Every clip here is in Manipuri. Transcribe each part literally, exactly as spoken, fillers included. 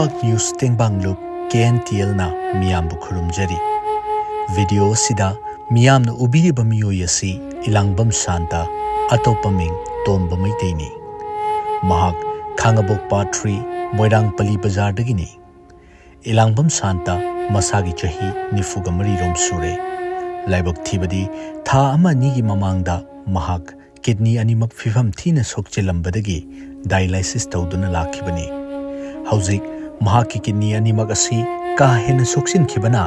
ꯅ꯭ꯌꯨꯁ ꯇꯦꯡꯕꯥꯡꯂꯨꯞ ꯀꯦ ꯑꯦꯟ ꯇꯤ ꯑꯦꯜꯅ ꯃꯤꯌꯥꯝꯕꯨ ꯈꯨꯔꯨꯝꯖꯔꯤ꯫ ꯚꯤꯗꯤꯑꯣ ꯑꯁꯤꯗ ꯃꯤꯌꯥꯝꯅ ꯎꯕꯤꯔꯤꯕ ꯃꯤꯑꯣꯏ ꯑꯁꯤ ꯏꯂꯥꯡꯕꯝ ꯁꯥꯟꯇ, ꯑꯇꯣꯞꯄ ꯃꯤꯡ ꯇꯣꯝꯕ ꯃꯩꯇꯩꯅꯤ꯫ ꯃꯍꯥꯛ ꯈꯥꯉꯕꯣꯛ ꯄꯥꯔꯠ ꯊ꯭ꯔꯤ, ꯃꯣꯏꯔꯥꯡ ꯄꯂꯤ ꯕꯖꯥꯔꯗꯒꯤꯅꯤ꯫ ꯏꯂꯥꯡꯕꯝ ꯁꯥꯟꯇ ꯃꯁꯥꯒꯤ ꯆꯍꯤ ꯅꯤꯐꯨꯒ ꯃꯔꯤꯔꯣꯝ ꯁꯨꯔꯦ꯫ ꯂꯥꯏꯕꯛ ꯊꯤꯕꯗꯤ, ꯊꯥ ꯑꯃ ꯑꯅꯤꯒꯤ ꯃꯃꯥꯡꯗ ꯃꯍꯥꯛ ꯀꯤꯗꯅꯤ ꯑꯅꯤꯃꯛ ꯐꯤꯚꯝ ꯊꯤꯅ ꯁꯣꯛꯆꯤꯜꯂꯝꯕꯗꯒꯤ ꯗꯥꯏꯂꯥꯏꯁꯤꯁ ꯇꯧꯗꯨꯅ ꯂꯥꯛꯈꯤꯕꯅꯤ꯫ ꯍꯧꯖꯤꯛ ꯃꯍꯥꯛꯀꯤ ꯀꯤꯗꯅꯤ ꯑꯅꯤꯃꯛ ꯑꯁꯤ ꯀꯥ ꯍꯦꯟꯅ ꯁꯣꯛꯆꯤꯟꯈꯤꯕꯅ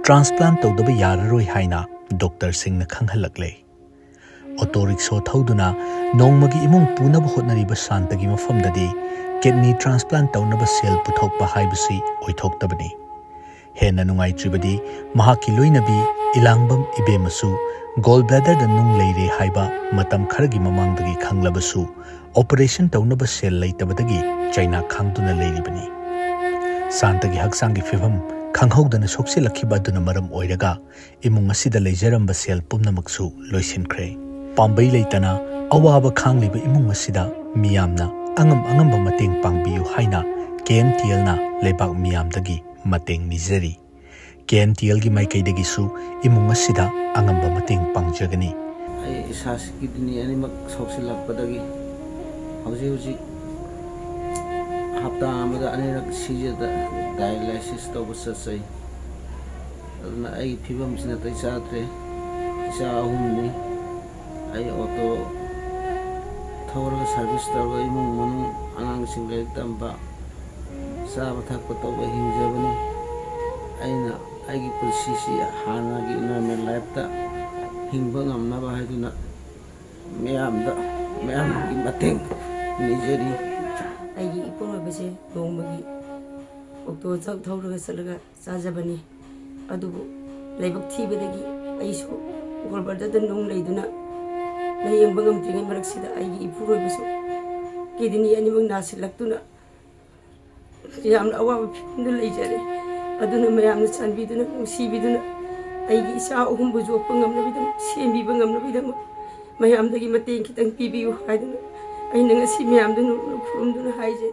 ꯇ꯭ꯔꯥꯟꯁꯄ꯭ꯂꯥꯟ ꯇꯧꯗꯕ ꯌꯥꯔꯔꯣꯏ ꯍꯥꯏꯅ ꯗꯣꯛꯇꯔꯁꯤꯡꯅ ꯈꯪꯍꯜꯂꯛꯂꯦ꯫ ꯑꯣꯇꯣ ꯔꯤꯛꯁꯣ ꯊꯧꯗꯨꯅ ꯅꯣꯡꯃꯒꯤ ꯏꯃꯨꯡ ꯄꯨꯅꯕ ꯍꯣꯠꯅꯔꯤꯕ ꯁꯥꯟꯇꯒꯤ ꯃꯐꯝꯗꯗꯤ ꯀꯤꯗꯅꯤ ꯇ꯭ꯔꯥꯟꯁꯄ꯭ꯂꯥꯟ ꯇꯧꯅꯕ ꯁꯦꯜ ꯄꯨꯊꯣꯛꯄ ꯍꯥꯏꯕꯁꯤ ꯑꯣꯏꯊꯣꯛꯇꯕꯅꯤ꯫ ꯍꯦꯟꯅ ꯅꯨꯡꯉꯥꯏꯇ꯭ꯔꯤꯕꯗꯤ, ꯃꯍꯥꯛꯀꯤ ꯂꯣꯏꯅꯕꯤ ꯏꯂꯥꯡꯕꯝ ꯏꯕꯦꯝꯃꯁꯨ ꯒꯣꯜ ꯕ꯭ꯂꯦꯗꯔꯗ ꯅꯨꯡ ꯂꯩꯔꯦ ꯍꯥꯏꯕ ꯃꯇꯝ ꯈꯔꯒꯤ ꯃꯃꯥꯡꯗꯒꯤ ꯈꯪꯂꯕꯁꯨ, ꯑꯣꯄꯔꯦꯁꯟ ꯇꯧꯅꯕ ꯁꯦꯜ ꯂꯩꯇꯕꯗꯒꯤ ꯆꯩꯅꯥ ꯈꯥꯡꯗꯨꯅ ꯂꯩꯔꯤꯕꯅꯤ꯫ ꯁꯥꯟꯇꯒꯤ ꯍꯛꯆꯥꯡꯒꯤ ꯐꯤꯕꯝ ꯈꯪꯍꯧꯗꯅ ꯁꯣꯛꯆꯤꯜꯂꯛꯈꯤꯕ ꯑꯗꯨꯅ ꯃꯔꯝ ꯑꯣꯏꯔꯒ, ꯏꯃꯨꯡ ꯑꯁꯤꯗ ꯂꯩꯖꯔꯝꯕ ꯁꯦꯜ ꯄꯨꯝꯅꯃꯛꯁꯨ ꯂꯣꯏꯁꯤꯟꯈ꯭ꯔꯦ꯫ ꯄꯥꯝꯕꯩ ꯂꯩꯇꯅ ꯑꯋꯥꯕ ꯈꯥꯡꯂꯤꯕ ꯏꯃꯨꯡ ꯑꯁꯤꯗ ꯃꯤꯌꯥꯝꯅ ꯑꯉꯝ ꯑꯉꯝꯕ ꯃꯇꯦꯡ ꯄꯥꯡꯕꯤꯌꯨ ꯍꯥꯏꯅ ꯀꯦ ꯑꯦꯟ ꯇꯤ ꯑꯦꯜꯅ ꯂꯩꯕꯥꯛ ꯃꯤꯌꯥꯝꯗꯒꯤ ꯃꯇꯦꯡ ꯅꯤꯖꯔꯤ꯫ ꯀꯦ ꯑꯦꯟ ꯇꯤ ꯑꯦꯜꯒꯤ ꯃꯥꯏꯀꯩꯗꯒꯤꯁꯨ ꯏꯃꯨꯡ ꯑꯁꯤꯗ ꯑꯉꯝꯕ ꯃꯇꯦꯡ ꯄꯥꯡꯖꯒꯅꯤ꯫ ꯑꯩ ꯏꯁꯥꯁꯤ ꯀꯤꯗꯅꯤ ꯑꯅꯤꯃꯛ ꯁꯣꯛꯆꯤꯜꯂꯛꯄꯗꯒꯤ ꯍꯧꯖꯤꯛ ꯍꯧꯖꯤꯛ ꯍꯞꯇꯥ ꯑꯃꯗ ꯑꯅꯤꯔꯛ ꯁꯤꯖꯗ ꯗꯥꯏꯂꯥꯏꯁꯤꯁ ꯇꯧꯕ ꯆꯠꯆꯩ꯫ ꯑꯗꯨꯅ ꯑꯩꯒꯤ ꯐꯤꯕꯝꯁꯤ ꯅꯥꯇꯩ ꯆꯥꯗ꯭ꯔꯦ꯫ ꯏꯆꯥ ꯑꯍꯨꯝꯅꯤ꯫ ꯑꯩ ꯑꯣꯇꯣ ꯊꯧꯔꯒ ꯁꯥꯔꯚꯤꯁ ꯇꯧꯔꯒ ꯏꯃꯨꯡ ꯃꯅꯨꯡ ꯑꯉꯥꯡꯁꯤꯡ ꯂꯥꯏꯔꯤꯛ ꯇꯝꯕ, ꯆꯥꯕ ꯊꯛꯄ ꯇꯧꯕ ꯍꯤꯡꯖꯕꯅꯤ꯫ ꯑꯩꯅ ꯑꯩꯒꯤ ꯄꯨꯟꯁꯤꯁꯤ ꯍꯥꯟꯅꯒꯤ ꯅꯣꯔꯃꯦꯜ ꯂꯥꯏꯐꯇ ꯍꯤꯡꯕ ꯉꯝꯅꯕ ꯍꯥꯏꯗꯨꯅ ꯃꯌꯥꯝꯗ, ꯃꯌꯥꯝꯒꯤ ꯃꯇꯦꯡ ꯅꯤꯖꯔꯤ꯫ ꯑꯩꯒꯤ ꯏꯄꯨꯔꯣꯏꯕꯁꯦ ꯅꯣꯡꯃꯒꯤ ꯑꯣꯛꯇꯣ ꯊꯧ-, ꯊꯧꯔꯒ ꯆꯠꯂꯒ ꯆꯥꯖꯕꯅꯤ꯫ ꯑꯗꯨꯕꯨ ꯂꯥꯏꯕꯛ ꯊꯤꯕꯗꯒꯤ ꯑꯩꯁꯨ ꯒꯣꯜ ꯕ꯭ꯂꯦꯗꯔꯗ ꯅꯨꯡ ꯂꯩꯗꯨꯅ ꯂꯥꯌꯦꯡꯕ ꯉꯝꯗ꯭ꯔꯤꯉꯩ ꯃꯔꯛꯁꯤꯗ ꯑꯩꯒꯤ ꯏꯄꯨꯔꯣꯏꯕꯁꯨ ꯀꯤꯗꯅꯤ ꯑꯅꯤꯃꯛ ꯅꯥꯁꯤꯜꯂꯛꯇꯨꯅ ꯌꯥꯝꯅ ꯑꯋꯥꯕ ꯐꯤꯕꯝꯗ ꯂꯩꯖꯔꯦ꯫ ꯑꯗꯨꯅ ꯃꯌꯥꯝꯅ ꯆꯥꯟꯕꯤꯗꯨꯅ, ꯅꯨꯡꯁꯤꯕꯤꯗꯨꯅ ꯑꯩꯒꯤ ꯏꯆꯥ ꯑꯍꯨꯝꯕꯨ ꯌꯣꯛꯄ ꯉꯝꯅꯕꯒꯤꯗꯃꯛ, ꯁꯦꯝꯕꯤꯕ ꯉꯝꯅꯕꯒꯤꯗꯃꯛ ꯃꯌꯥꯝꯗꯒꯤ ꯃꯇꯦꯡ ꯈꯤꯇꯪ ꯄꯤꯕꯤꯌꯨ ꯍꯥꯏꯗꯨꯅ ꯑꯩꯅ ꯉꯁꯤ ꯃꯌꯥꯝꯗ ꯅꯣꯡꯃ ꯈꯨꯔꯨꯝꯗꯨꯅ ꯍꯥꯏꯖꯩ꯫